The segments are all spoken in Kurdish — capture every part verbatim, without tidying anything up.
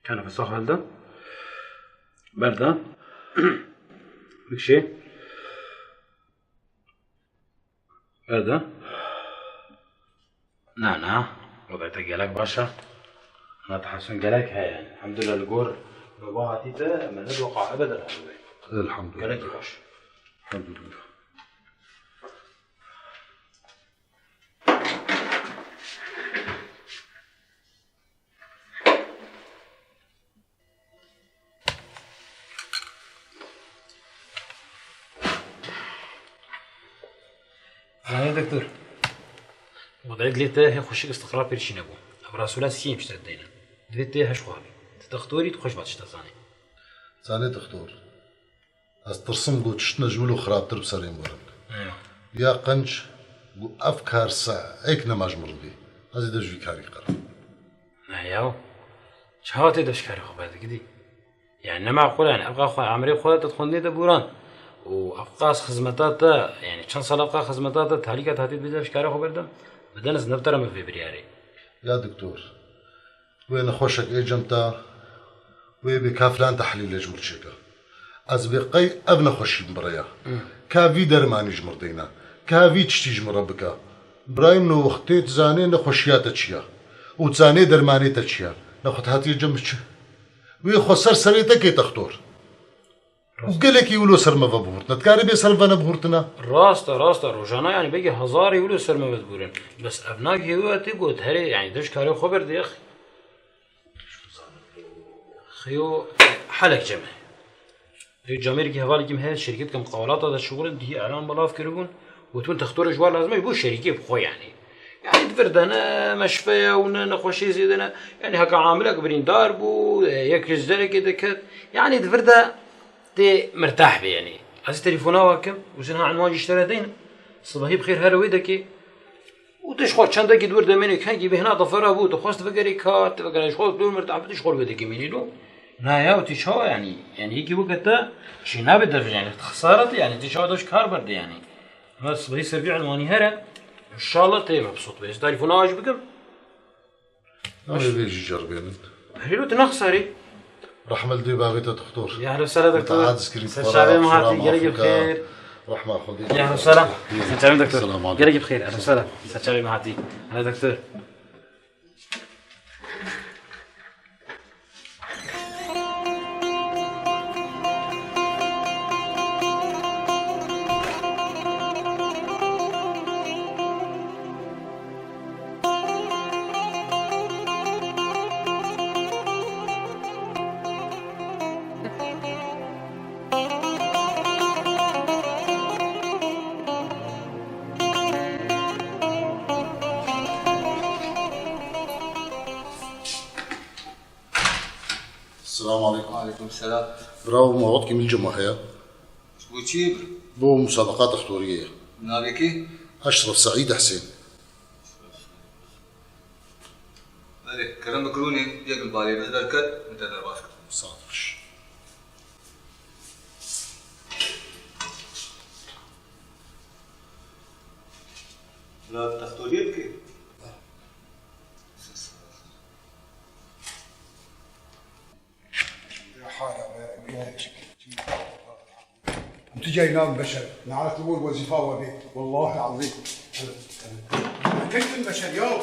Teneffusa xwe hilde. Berde. Bikişê. Berde. Na, na. Wezîyeta gelek baş e. Na, tehesûn gelek heye. Elhamdulillah, li gor baba hatî te, me nediqe ebeden hatî. Elhamdulillah. Gelekî baş. Elhamdulillah. Zanî doktor. Wezîyet dilê te hê xweşik, istiqrar pê re çî nebû. Ev rasûla siyê em ji te dideyne. Divê tê heş xwe hebî. Tu doktorî, tu xweş va tişta zanî. Zanî doktor. Ez tirsim ku tiştine ji wilo xirabtir bi serê min werin. Eyo. Ya qenc ku ev kar saek nema ji min re bê. Ez ê dev ji vî karî qerim. Ne yaw. Çawa tê dev ji karê xwe berdikî dî? Yani ne meqûl e, yani ev qas xwe, emirê xwe te di xwendinê de bûran. Û ev qas xizmeta te, yani çend sal ev qas xizmeta te, talîka te hatî dibê dev ji karê xwe berdin? Bi deniz ne bi te re me vê biryarê. Ya doktor, Wê nexweşek ê cem te, wê bê ka filan tehlîlê ji min çêke. Ez bê qey ev nexweşî min bi re ya. Ka vî dermanî ji min re deyne. Ka vî tiştî ji min re bike. Birayê min, wextê tu zanê nexweşiya te çi ye. Û tu zanê dermanê te çi ye. Nexwe tu hatiye cem min çi? Wê xwe ser serê te kê textor. Û gelekî wilo ser me ve bihurtine. Dikarî bê ser ve nebihurtine? Rast e, rast e. Rojane, yani, belkî hezarê wilo ser me ve diburin. Bes ev nagihê wê tê got, herê, yani, dev ji karê xwe berdê, xi-, xiyo, helek cem e. Rê camêrkî hevalekî min heye, şirket ke muqawelata de şixulin, dihî elan belav kiribûn. Gotibûn, textorê ji war lazim e, ji bo şerîkê bi xwe, yani. Yani, di vir de ne meşfe ye û ne nexweşiyê zêde ne. Yani, heke amilek birîndar bû, e, yek ji derekê de ket. Yani, di vir de tê mirtah be, yani. Ez ê telefona wa kim, û zin ha enwan jî ji te re deynim. Sibehî bi xêr here wê dekê. Û tu ji xwe çendekî di wir de mênê, kengî bêhna te fera bû, tu xwest vegerê kar, tu vegerê ji xwe, tu mirtah be, tu ji xwe wê dekê mênî lo. Na ya, tu çawa, yani? Yani, yekî weke te çî nabe dev, yani, xisare te, yani, tu çawa dev ji kar berdê, yani? Ama sibehî ser vî enwanî here, inşallah tê mebsût be. Ez telefona wa jî bikim. Em ê vê jî ceribênin. Hêlo, tu naxisarî? Rehme li dê bavê te, doktor. Ya, ehlen sehlen, doktor. Te aciz kirî. Ser çavê me hatî, gelekî bi xêr. Rehma Xwedê. Ya, ehlen sehlen. Ser çavê doktor. Selam aleyküm. Gelekî bi xêr, ehlen sehlen. Ser çavê me hatî. Hele doktor. Selamun aleyküm. Aleyküm selam. Bravo, ma wextkî min cema heye. Ji bo çi? Bo musabeqa dextoriyê ye. Navê kê? Eşref Seîd Hesên. Belê, kerem bike rûnê, yek li balê min derket, min te derbas kir. Saet xweş. Bila dextoriyê dikê? Em tu cayî nabin beşer. Ne'let li wir wezîfa we bê. Wellahî ezîm. Tek bin beşer ya.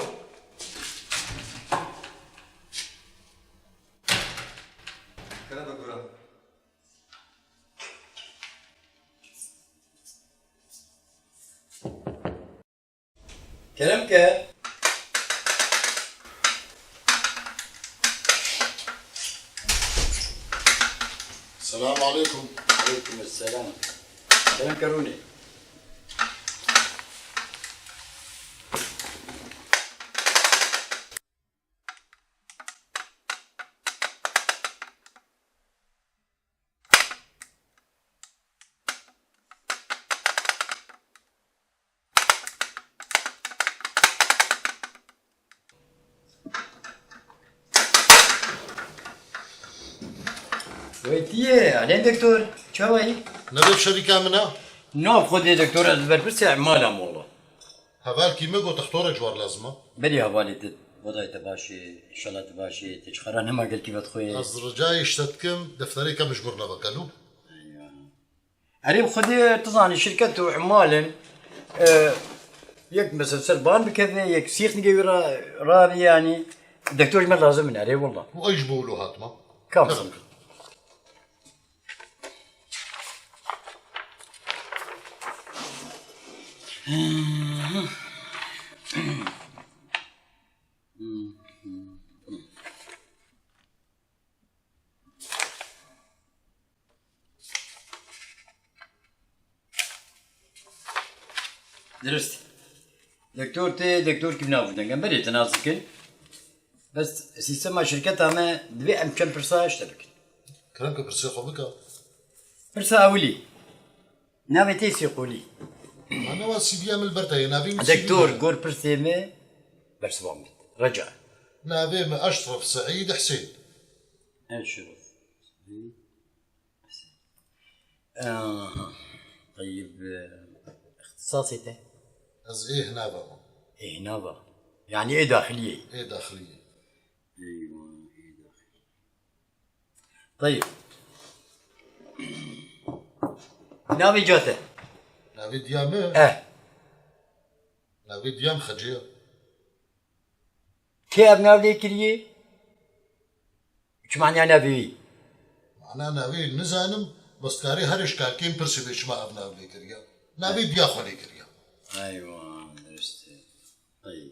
Kene be gura. Kerem ke. Selamun aleyküm. Aleyküm selam. Kerem ke rûnê. Wê tiyê, Alê Doktor, çawa yî? Nebe şerîka min e? Na, Xwedê Doktor, ez berpirsê mala mola. Hevalkî me got, textorek ji war lazim e. Berî hevalê te, wadayê te baş e, înşallah te baş e, te ji xera nema gelkî vedixwe. Ez ricayê ji te dikim, defterêka min ji mir neveke lû. Erê, bi Xwedê, tu zanî, şirket û mal in, e, yek mesela ser ban bikeve, yek sîx nigê wî ra-, ravî, yanî, Doktor ji me lazim in, erê, wela. Û ew ji bo wilo hatma. Kam Tamam. zim. Dirist. Doktor tê, doktor kî nav dengem berê te nas dikin. Bes sîstema şirketa me divê em çend pirsa ji te bikin. Kerem ke pirsê xwe bike. Pirsa ewilî. Navê te sî qolî. Ma nava C V ya min li ber te ye, navê min C V Doktor ye. Gor pirsê me bersivan bit. Rica. Navê min Eşref Seîd Husên. Eşref. Aha. Teyib, e, ixtisasê te? Ez ê hinava me. Ê hinava. Yanî ê daxiliyê. Ê daxiliyê. Eywa, ê daxiliyê. Teyib. Navê ca te? Navê diya me? Eh. Navê diya min Xecê ye. Kê ev nav lê kiriye? Çi manya navê wî? Mana navê nizanim, bes dikarî herê ji kalkên pirsê bê çima ev nav lê kiriye. Navê diya xwe lê kiriye. Eywa, dirist e. Ey.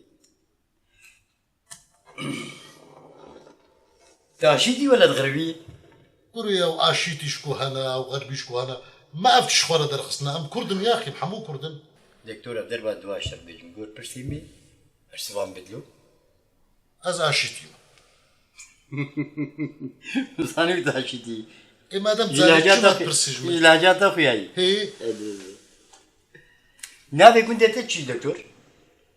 Te aşîtî wele di xiribî? Kurê ew aşîtî ji ku hene, ew xerbî ji ku hene. Me ev tişt xwe re derxistine. Em Kurd in yaxî, em hemû Kurd in. Doktor, ev derba dua ji te bibêjim. Gor pirsî me, bersivan bidlo. Ez aşîtî me. Zanî tu aşîtî. Ê madem Ji zanî lehca çima te xu-, pirsî ji min? Ji lehca te xuyayî. Hê. Navê gundê te çi, doktor?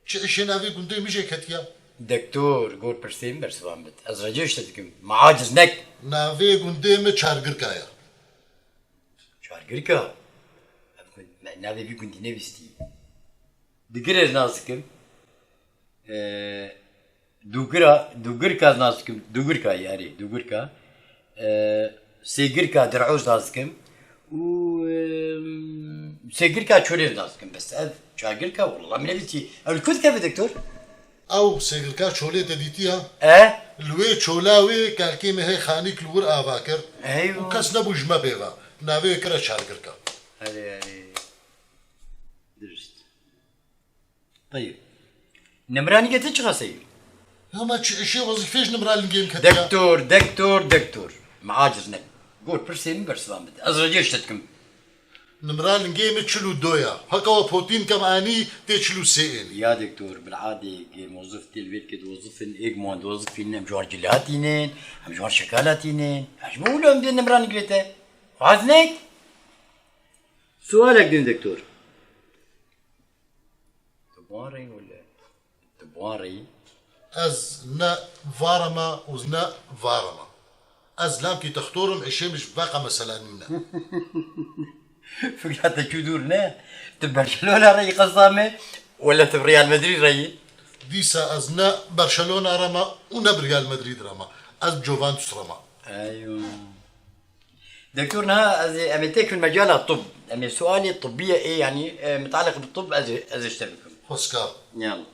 Çi işê navê gundê min jê ketiya? Doktor, gor pirsê min bersivan bit. Ez recê ji te dikim. Me aciz nek. Navê gundê min Çargirka ye. Çargirka? Ev gund-, me navê vî gundî nevîstî. Digir ez nas dikim. Ee, Dûgira, Dûgirka ez nas dikim. Dûgirka ye, erê, Dûgirka. Ee, Sêgirka Dir'oz nas dikim. Û, ee, Sêgirka Çolê ez nas dikim. Bes ev Çargirka, wela min nevîstî. Ew li ku dikeve, doktor? Ew Sêgirka Çolê te dîtiya? E? Li wê çola wê kalkê me hê xanîk li wir ava kir. Eywa. Û kes nebû ji me bêva. Navê wê kire Çargirka. Erê, erê. Dirist. Teyib. Nimra nigê te çiqas e? Ya me çi işê wezîfê ji nimra lingê min ketiya? Dektor, dektor, dektor. Me aciz nek. Gor pirsê min bersivan bide. Ez recê ji te dikim. Nimra lingê min çil û do ya. Heka we potîn kem anî tê çil û sê ênî. Ya dektor, bil'adê gê mozif tê li vê dikê diwozifin, ê guman diwozifin, em ji wan cil hatînin, em ji wan şekal hatînin. Ez ji bo wilo em dê nimra nigirê te. Xwaz nek? Sualek din doktor. Tu bi wan re yî wele? Tu bi wan re yî? Ez ne vara me û ne vara me. Ez lamkî textor im, êşê min ji veqa mesela nîne. Fikra te çû dûr ne? Tu Barcelona re yî qesta me, wele tu Real Madrid re yî? Dîsa ez ne Barcelona re me û ne Real Madrid re me. Ez Juventus re me. Eywa. Doktor, niha ez ê, em ê têkin mecala tib. Em ê sualê tibbiye ê, yanî, e, mutaliq bi tib ez ê, ez ê ji te bikim. Xwezka. Yalla.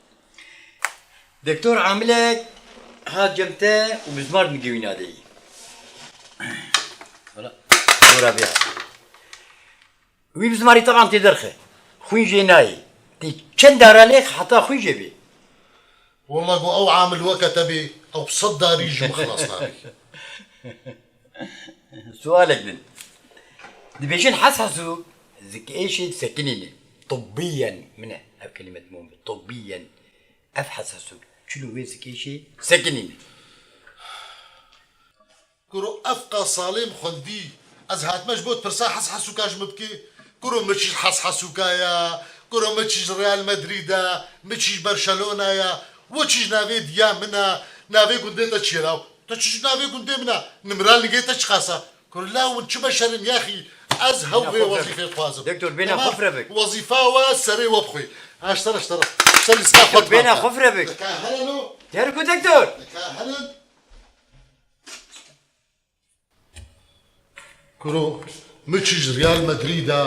Doktor, amilek hat cem te û mizmar nigê wî nadeyî. Wala, dora vê hat. Wî mizmarî teban tê derxe. Xwîn jê nayê. Tê çend dara lêx heta xwe jê bê? Walla ku ew amil weke te bê, ew bi sed darî ji min xilas nabe. Sualek din. Dibêjin hesheso zikêşê sekinîne. Tibbiyen min e ev kelîme dimon bi. Tibbiyen. Ev hesheso çilo wê zikêşê sekinîne. Kuro ev qas salê min xwendî, ez hatime ji bo pirsa heshesûka ji min bikê. Kuro min çi ji heshesûka ya, kuro min çi ji Real Madrid e, min çi ji Barcelona ya, we çi ji navê diya min e, navê gundê te çi ye law? Te çi ji navê gundê min e, nimra lingê te çiqas e? Kuro law min çi beşer im yaxî, ez hew vê wezîfê dixwazim. Doktor, bêna xwe firevik. Wezîfa we serê we bixwî. Ha, ji te re, ji te re. Ji te lîska xwe dima. Doktor, bêna xwe firevik. Dika here lo. Diyar ku doktor. Dika here. Kuro, min çi ji Real Madrid e,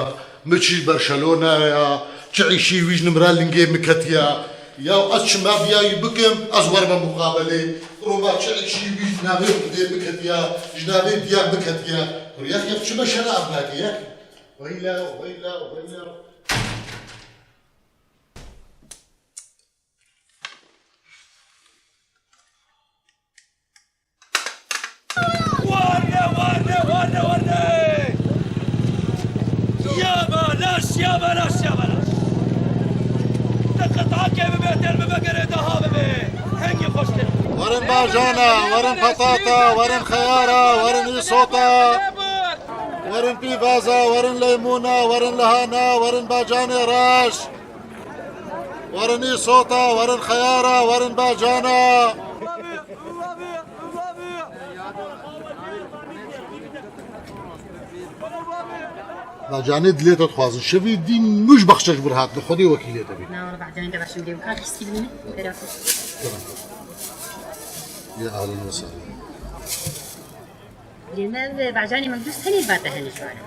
min çi ji Barcelona ya, çi îşî wî ji nimra lingê min ketiya. Ya ez çima biyayî bikim, ez werime muqabelê. Kuro ma çi îşî wî ji navê xwedê min ketiya, ji navê diya min ketiya. Kuro yek yek çi beşer e ev nake yek. Weyla, weyla, weyla. Warne, warne, warne, warne! Ya balaş, ya balaş, ya balaş! Te qetake bibe, der bibe, gere daha bibe. Hengî xweştir. Werin bajana, werin patata, werin xeyara, werin îsota, werin pîvaza, werin leymûna, werin lihana, werin bacanê reş. Werin îsota, werin xeyara, werin bacana. Bacanê dilê te dixwazin. Şevî dîn nûj bexşeş bir hatin. Xwedê wekîlê te bî. Na, wala bacanê de başim dê bikar, xistî bîne. Bera xwe. Ya ahlen ve sahlen. Lê me ev bacanê Mekdûs tenê vate hene ji wana.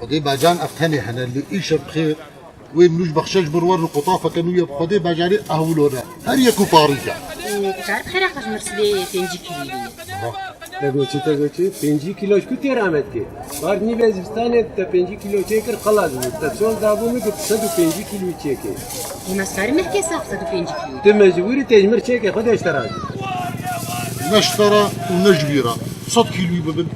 Xwedê bacan ev tenê hene, lê îşev bi xêr wê nûj bexşeş bir werin qutafeke nû ye bi Xwedê bacanê ehwilo ne. Her yek û parî ke. Ê, tu karî bi xêra xwe ji mir sibê pêncî kîlî bîne. Te goçî, te goçî, pêncî kîlo ji ku tê ramet kê? Bar nîvê zivistanê te pêncî kîlo çêkir, xelas bû. Te sol dabû min ku tu sed û pêncî kîlî çêkê. Ê, me starî mehkê saf sed û pêncî kîlî. Tu mecbûrî tê ji mir çêkê, Xwedê ji te razî. Ne ji te re û ne ji wî re. Sed kîlwî bibin.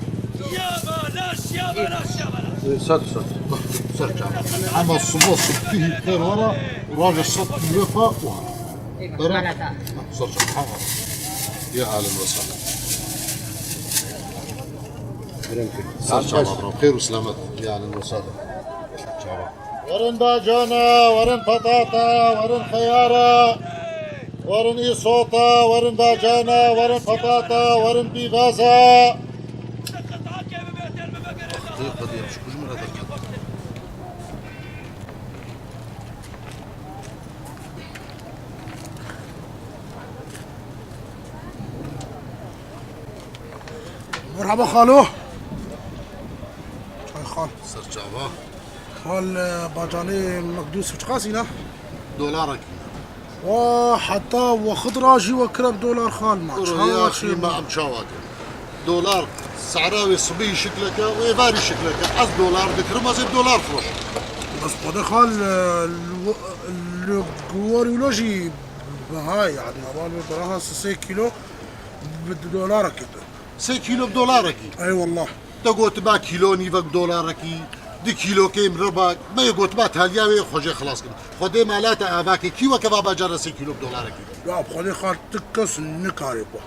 Sed, sed. Ser çava. Hema sibo sibtihî xêr were, roje sed kîlwê xwe û hema. Bere. Ser çava. Ya ahlen ve sahlen. Ser çava, bro. Xêr û selamet. Ya ahlen ve sahlen. Çava. Werin bacana, werin patata, werin xeyara, werin îsota, werin bacana, werin patata, werin pîvaza. Xwedê, Xwedê, em ji ku ji min re derket. Merhaba xalo. Çay xal. Ser çava. Xal, e, bacanê Mekdûs çiqas îne? Dolarek îne. Wa heta wexit ra jî we kire bi dolar xal ma. Kuro çawa ya xî ma em çawa kin? Dolar sehra wê sibihî şikleke û êvarî şikleke. Ez dolar dikirim, ez ê bi dolar firoşim. Bes xwedê xal, e, li, li guwar wilo jî biha, yani, heval bi biraha sê kîlo bi dolarekî tu. Sê kîlo bi dolarekî? Ey wallah. Te gotiba kîlo nîvek bi dolarekî, di kîlokê miribak, me yê gotiba taliya wê xwe jê xilas kin. Xwedê mala te avakê kî weke va bacara sê kîlo bi dolarekî? Ya bi Xwedê xal tu kes nikarê xwe.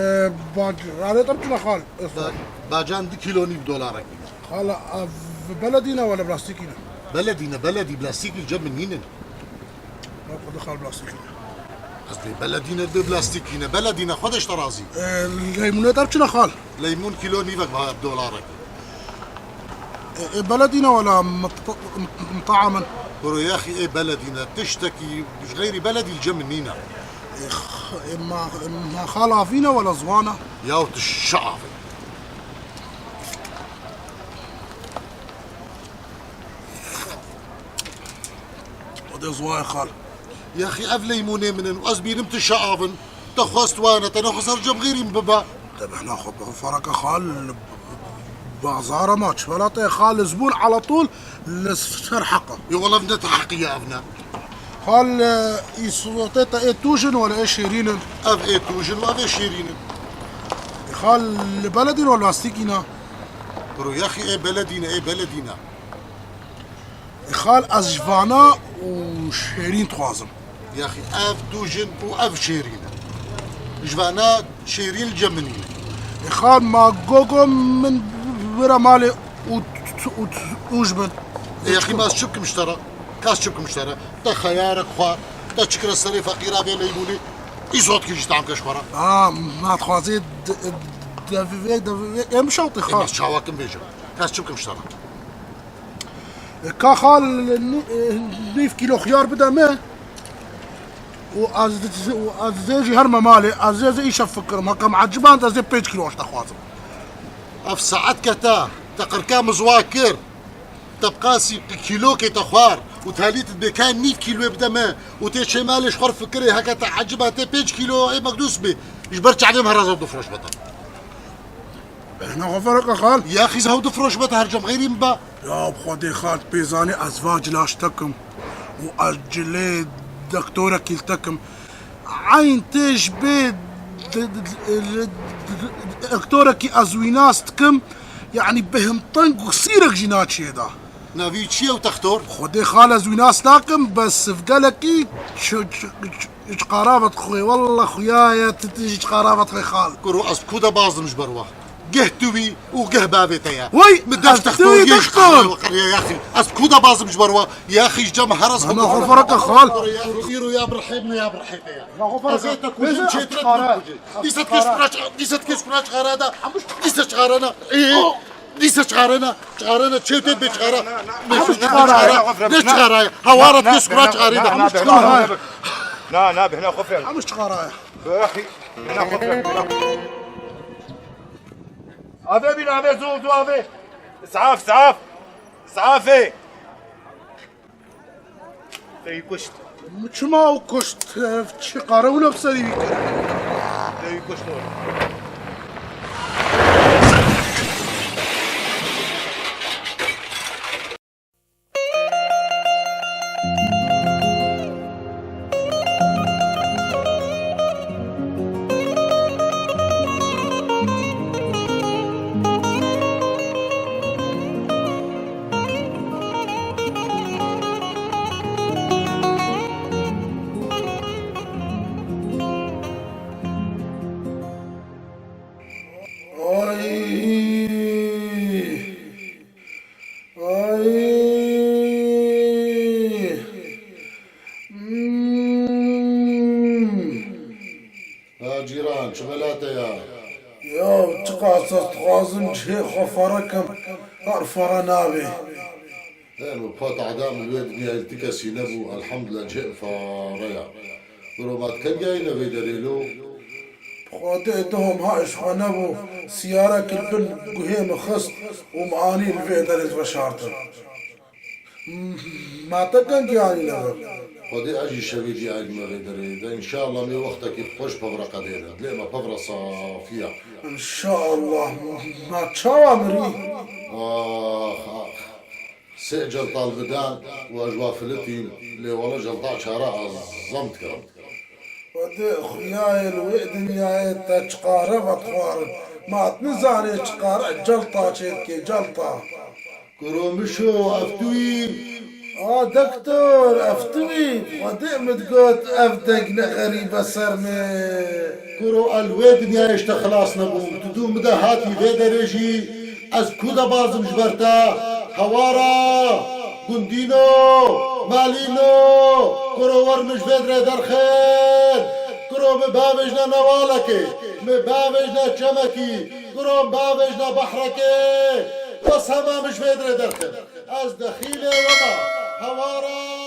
E, ba-, rarê te biçine xal. Ba-, bacan di kîlo nîv bi dolarekî. Xala, ev beledî ne wele plastîkî ne? Beledî ne, beledî plastîkî cem min nînin. Bak, o da xal plastikî ne. Ez dê beledî ne, dê plastikî ne. Beledî ne, xwe de ji te razî. E, leymûnê te biçine xal? Leymûn kîlo nîvek va dolarek. E, e, beledî ne wela mit-, mit-, mita'a min. Kuro yaxî ê beledî ne. Tiştekî ji xeyrî beledî li cem min nîne. E, x-, e, ma, ma xal avî ne wela ziwana. Yaw tu şi avê. Xwedê ziwayê xal. Yaxî ev leymûnê min in û ez bînim tu şi avin. Te xwest wane, te nexwest her cem xêrî min bibe. Te bihna xwe bi fereke xal, bazara ma çi welatê xal zibûn ala tûl li ser heqa. Yo wala ne te heqiye ev ne. Xal, e, îsotê te ê tûj in wala ê şêrîn in? Ev ê tûj in û ev ê şêrîn in. Xal, li beledîn û lastîkî ne? Biro, yaxî ê beledî ne, ê beledî ne. Xal, ez ji vana û şêrîn dixwazim. Yaxî ev tûj in û ev şêrîn in. Ji vana şêrîn li cem min î. Xal, ma gogo min bira malê û t-, t-, û t-, û ji bin. E, yaxî ma ez çi bikim ji te re? Ka ez çi bikim ji te re? Te xeyarek xwar, te çi kire serê feqîra vê leybûlî, îsot kî jî tam ke ji xwe re. A, ma dixwazê d-, d-, devê, devê, em şawtê. E, xal, ma ez çawa kim bêjim? Ka ez çi bikim ji te re? E, ka xal, nî-, e, nîv kîlo xiyar bide me. Û ez, û ez zê jî herme malê, ez zê, zê îşev fikirim. Heke min eciband, ez ê pênc kîlo ji te xwazim. Ev saet ke te, te qirka min ziwa kir. Te bi qasî kîlokê te xwar û te halî tu dibê ka nîv kîloyê bide me û tê çê malê ji xwe fikirê, heke te eciba tê pênc kîlo ê mekdûs bê. Ji ber çavê min here zor difroş bete. Bêhna xwe fereke xal. Yaxî ez hew difroş bete her cem xeyrî min be. Ya bi Xwedê xal, pê zanî ez va cila ji te kim û ez cilê doktorekî li te kim. Eyn tê ji bê d-, d-, d-, d-, doktorekî ez wî nas dikim, yanî bêhim teng û sîrek jî naçiyê da. Navî çi ye ew textor? Xwedê xal ez wî nas nakim, bes sivgelekî ç-, ç-, ç-, çiqara vedixwê, walla xuya ye, tu, tu jî çiqara vedixwê xal. Kuro ez bi ku de bazim ji ber we? Geh tu wî û geh bavê te ye. Wey, min def ez tu textoriyê ji doktor. Qara we qiriye yaxî. Ez bi ku de bazim ji ber we? Yaxî ji cem here ez. Ama xwe fereke xal. Îro ya birhê min ya birhê te ye. Ez ê te kujim çêtir e tu kujî. Dîsa tu kes kura çiqara, dîsa tu kes kura çiqara da. Dîsa çiqara na. Ê, dîsa çiqara na. Çiqara na, çêw tê bê çiqara. Bê çiqara. Ne çiqara ye? Hawara tu kes kura çiqarê da. Hemû çiqara ye. Na, na, bêhna xwe fereke. Hemû çiqara ye. Bêhna xwe fereke. Ave bîn, ave, zû, zû, ave. Îsaf, îsaf. Îsafê. Te wî kuşt. Çima ew kuşt? Ev çi qare wilo bi serî wî kir? Te wî kuşt oğlum. Ay! Ay! Hmm. Ha cîran, çi bela te ya? Ya, çiqas ez dixwazim cihê xwe fere kim, her fere nabe. He, min pa tehda min wê dinyayê li ti kesî nebû, elhamdulillah cihê min fare ya. Biro ma tu kengî gehîne vê derê lo? Bi Xwedê duhom ha ji xwe nebû, siyarek li bin guhê min xist û min anî li vê derê veşartin. Ma te kengî anîne vir? Xwedê ez jî şevê diyayê dime vê derê de. Înşallah me wextekî xweş pevre qedêne. Dilê me pevre safî ya. Înşallah. Ma çawa mirî? Ax, ax. Sê celta li bidan û ez ji wa filitîm, lê wele celta çara ez zem dikirim. Xwedê xuyayê li wê dinyayê te çiqare vedixwarin. Ma tu nizanê çiqare celta çêdikê, celta. Kuro Mişo, ev tu yî? A doktor, ev tu yî? Xwedê min digot, ev deng ne xerîbe ser me. Kuro, ez li wê dinyayê ji te xilas nebûm. Tu dû min de hatî vê derê jî. Ez ku de bazim ji ber te? Hewara, gundîno, malîno, kuro wer min ji vê derê derxin. Kuro min bavêjne newalekê, min bavêjne çemekî, kuro min bavêjne behrekê. Bes hema min ji vê derê derxin. Ez dexîlê we me. Hewara.